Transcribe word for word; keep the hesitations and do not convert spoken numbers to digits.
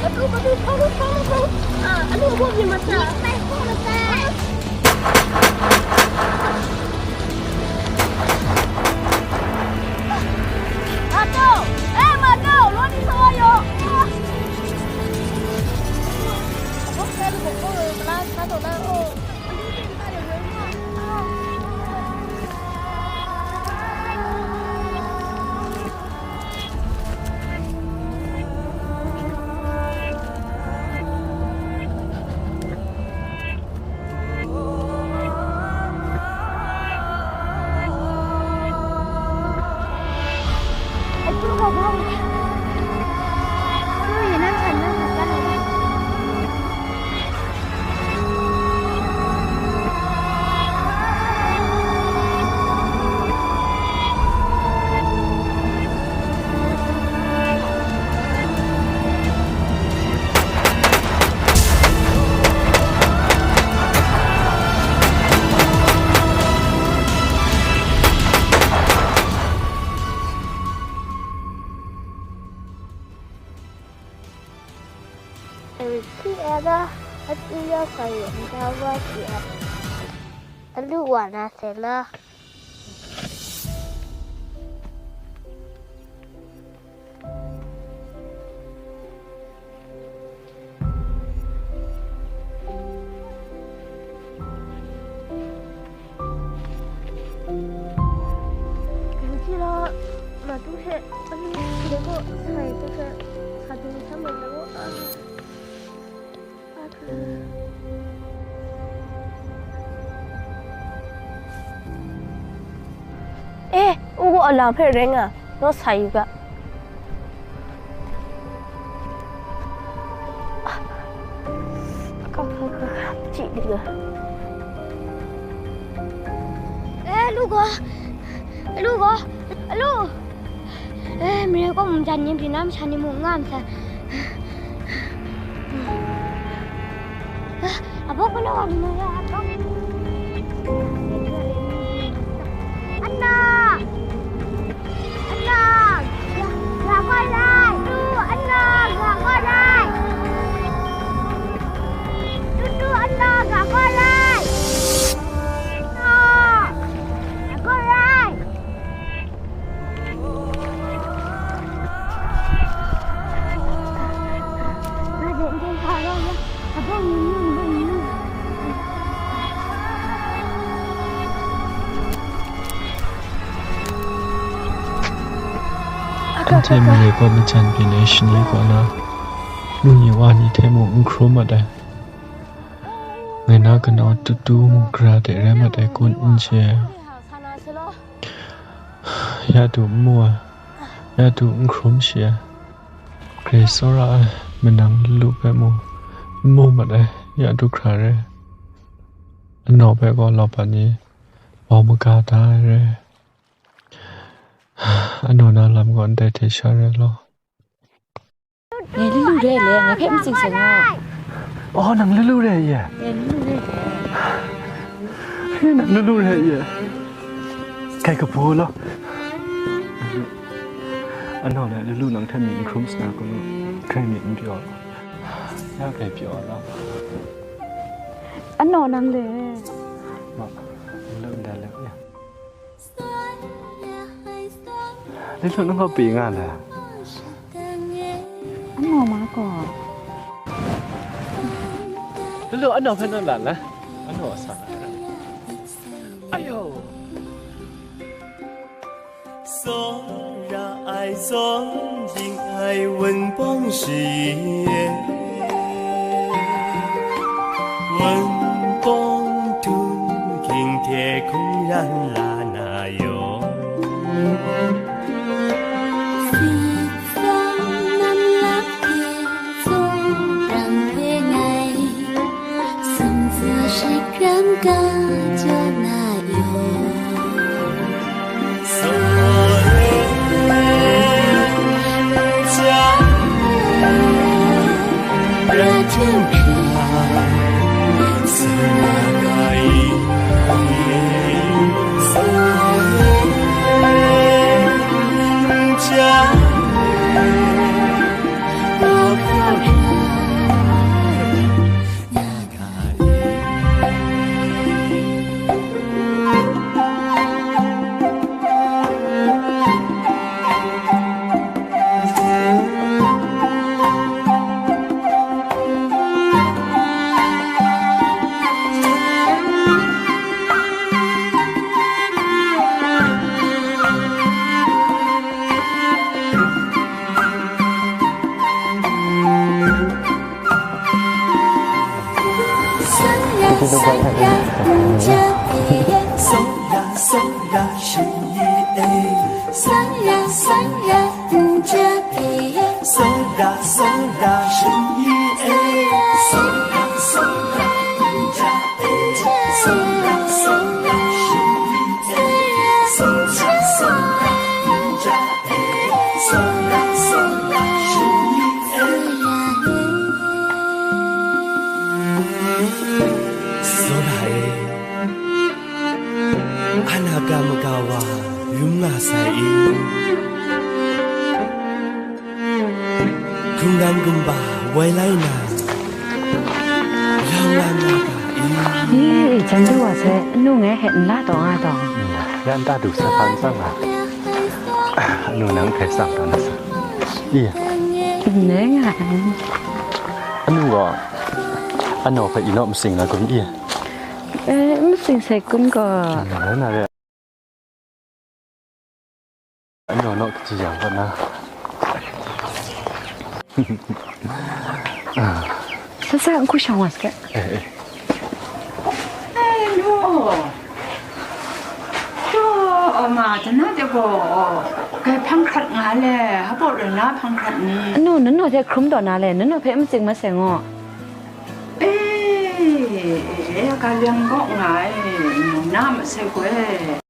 Aduh, aduh, aduh, aduh, aduh. Ah, aduh, aduh, aduh, masa. Aduh, eh, aduh, lo ni so yo. Aduh, saya lu bukul, kelas satu na, oh. Hti e da, atu ya sai nta wa si a, alu wa na se la. Kaji la, matu hte, ani, de ko, sai, de ko, sa dung sa mai, de ko, ah. Eh, u gaw alam hpe rai nga, naw sa yu ga. Ka, ka, ka, ka, chyi di ga. Eh, lu gaw, lu gaw, lu. Eh, mare kaw mung jan yin pyi na masha ni mung n nga masai. Eh, abo galaw wa ni ma ya, abo. Anna! Anna! Ga, ga koi lai! Tu, Anna, ga koi lai! Tu, tu, Anna, ga koi lai! Anna! Ga koi lai! Anhte mare kaw majan byin ai shani kaw na, mu ni wa ni hte mung n hkrum mat ai. Ngai na kanau Tutu mung gara de rai mat ai kun n chye ai. Ya du n mu ai, ya du n hkrum shi ai, grai tsawra ai, manang lalu hpe mung n mu mat ai, ya du hkra rai. Anaw hpe gaw laupan ni bau maga da ai rai. Anaw na lam gaw ndai hte sha rai law. Ngai lalu re le, ngai hpe matsing seng u. Oh, nang lalu re ye? Ngai lalu re le. Nang lalu re ye? Kai kabu law. Anaw le lalu nang hte myi n hkrum sanga kanu, hkrai myit n pyaw. Ya hkrai pyaw law. Anaw nang le. Ma, lalu nda le ya. Lalu nang kaw pyi nga le? Anaw ma gaw. Lalu anaw hpe naw la la. Anaw a sa na. Ayo. Tsawra ai tsawm ding ai wunpawng shi e, wunpawng htum hking hte hkungran la na yawng, si tsang nan lap Soda, soda, 人一哎，soda, soda, 人一哎，soda, soda, 人一哎，soda, soda, 人一哎，soda, soda, 人一哎。Soda e, a na ga maga wa rum nga sai i? Hkungran kumba wai lai na, lam lam na ga i? Ye, jan du wa sai, anu ngai hpe n la taw nga taw. Ya nta du sa hpa n tsang nga. Anu nang hpe tsang taw na sa. Iya. N rai nga ai. Anu gaw, anu hpe yu naw masing na gun iya. Eh, masing sai kun gaw. N rai na re. Anu naw kaji yang kaw na. Sa sa, n hku shang wa saga. Eh, eh. Hello. Taw, ma, dana de gaw, kai hpang hkrat nga le, hpa rai na hpang hkrat ni? Anu, nanu hte hkrum taw na le, nanu hpe n matsing maseng u. Eh, eh, eh, ka leng gaw nga e, na masek we.